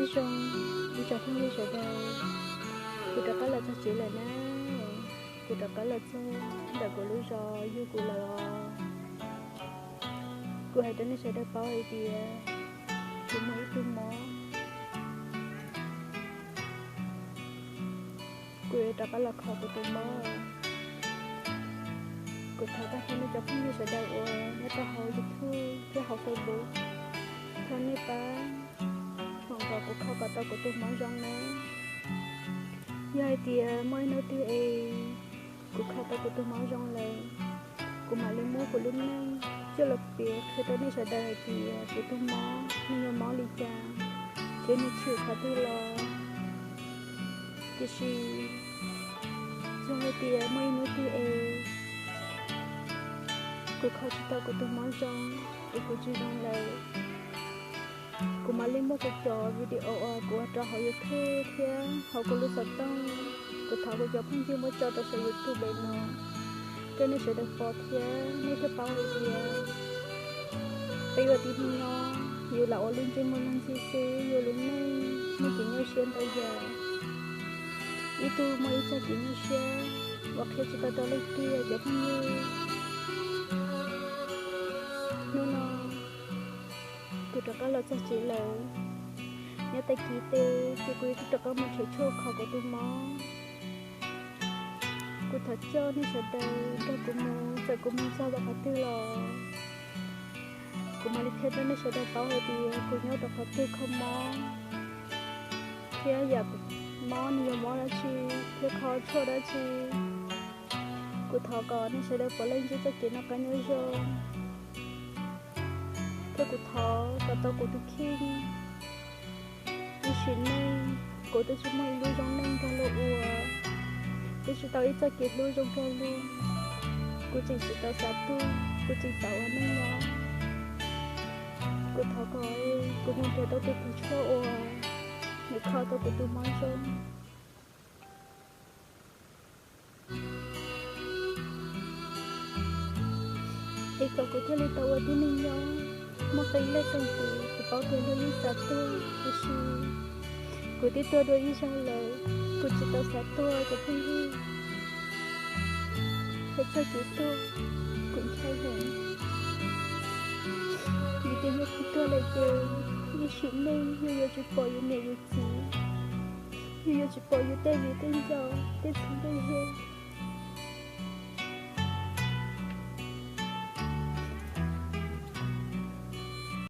Nyob zoo ib tsoom phooj ywg sawv daws, kuv rov qab los txog tsev lawm na. Kuv rov qab los txog ntawm kuv lub zos yug kuv lawm os. Kuv hais rau nej sawv daws paub hais tias kuv muaj ib tug mob. Kuv yuav rov qab los kho kuv tus mob. Kuv thov tag nrho nej cov phooj ywg sawv daws uas nyob rau hauv YouTube thiab hauv Facebook, thov nej pab foom kom kuv kho kom tau kuv tus mob zoo nawb. Yog hais tias muaj ib hnub twg es kuv kho tau kuv tus mob zoo lawm, kuv mam li muab kuv lub neej coj los piav qhia rau nej sawv daws hais tias kuv tus mob nws yog mob li cas thiab nws tshwm qhov twg los. Tiam sis yog hais tias muaj ib hnub twg es kuv kho tsis tau kuv tus mob zoo es kuv tsis zoo lawm, kuv mam li muab kuv cov video uas kuv ua rau hauv YouTube thiab hauv kuv lub xov tooj, kuv thov kuv cov phooj ywg muab tso rau saum YouTube no rau nej sawv daws pom thiab nej thiaj paub hais tias peb ua tib neeg no, yus lam ua lub ntsej muag luag ntxhi xwb, yus lub neej muaj kev nyuaj siab ntau yam. Ib tug muaj ib txoj kev nyuaj siab uas qhia tsis tau rau leej twg cov phooj ywg. Hnub no kuv rov qab los txog tsev lawm. Nyob tag kis tes ces kuv rov qab mus nrhiav tshuaj kho kuv tus mob. Kuv thov coj nej sawv daws nrog kuv mus, txawm kuv mus txog qhov twg los kuv mam li qhia rau nej sawv daws paub hais tias kuv nyob rau qhov twg kho mob thiab yam mob nws yog mob dab tsi thiab kho tshuaj dab tsi. Kuv thov kom nej sawv daws puav leej ntsib txoj kev noj qab nyob zoo, thiab kuv thov kom tau kuv tus kheej ib sim neej. Kuv twb tsis muaj ib lub zoo neej nrog luag ua, twb tsis tau ib txoj kev hlub zoo nrog luag. Kuv tseem tsis tau xav tuag, kuv tseem xav ua neej nyob. Kuv thov kom kuv mus nrhiav tau tus kho tshuaj uas nws kho tau kuv tus mob zoo, es kom kuv thiaj li tau ua tib neeg nyob muaj qee leej qee tus. Kuv paub tias luag yeej xav tuag, tiam sis kuv twb tuag dua ib zaug lawm, kuv tsis tau xav tuag cov phooj ywg. Yog txoj kev tuag kuv ntshai heev, vim tias yog kuv tuag lawm ces ib sim neej yus yuav tsis pom yus niam yus txiv, yus yuav tsis pom yus tej viv tej ncaus tej txheeb tej ze.